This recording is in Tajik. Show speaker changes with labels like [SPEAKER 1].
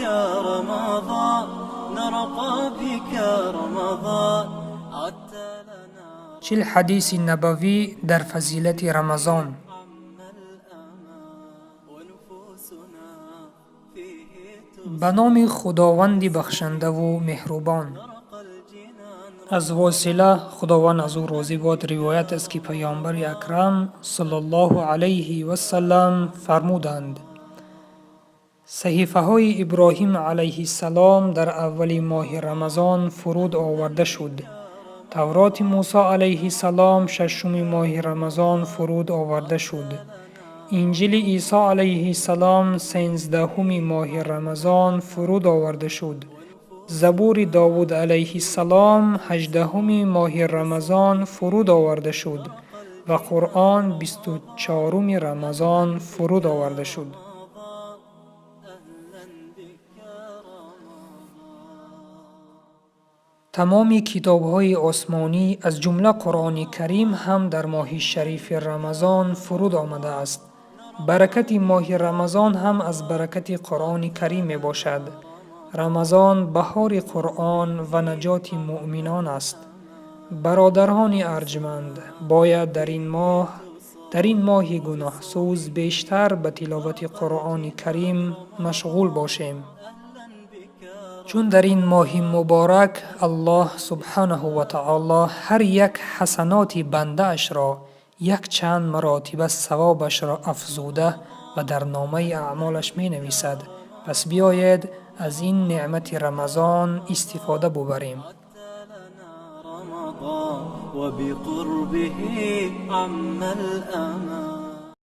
[SPEAKER 1] بك رمضان، نرقى بك رمضان، عدت لنا.
[SPEAKER 2] 40 ҳадиси набавӣ дар фазилати Рамазон.
[SPEAKER 1] ونفوسنا فيه
[SPEAKER 2] Ба номи Худованди бахшандаву меҳрубон. Аз Восила, Худованд аз ӯ розӣ бод, ривоят аст, ки Паёмбари Акрам саллаллоҳу алайҳи васалам фармуданд: «Саҳифаҳои Иброҳим алайҳиссалом дар аввали моҳи Рамазон фуруд оварда шуд. Тавроти Мусо алайҳиссалом шашуми моҳи Рамазон фуруд оварда шуд. Инҷили Исо алайҳиссалом 13-уми моҳи Рамазон фуруд оварда шуд. Забури Довуд алайҳиссалом 18-уми моҳи Рамазон фуруд оварда шуд ва Қуръон 24-уми Рамазон фуруд оварда шуд».
[SPEAKER 1] أهلا بك رمضان.
[SPEAKER 2] Тамоми китобҳои осмонӣ, аз ҷумла Қуръони Карим ҳам дар моҳи шарифи Рамазон фуруд омадааст. Баракати моҳи Рамазон ҳам аз баракати Қуръони Карим мебошад. Рамазон баҳори Қуръон ва наҷоти муъминон аст. Бародарони арҷманд, бояд дар ин моҳи гуноҳсӯз бештар ба тиловати Қуръони Карим машғул бошем, чун дар ин моҳи муборак Аллоҳ субҳанаҳу ва таоло ҳар як ҳасаноти бандаашро якчанд маротиба савобашро афзуда ва дар номаи аъмолаш менависад. Пас биёед, аз ин неъмати Рамазон истифода бубарем.
[SPEAKER 1] رمضان وبقربه عم الأمان.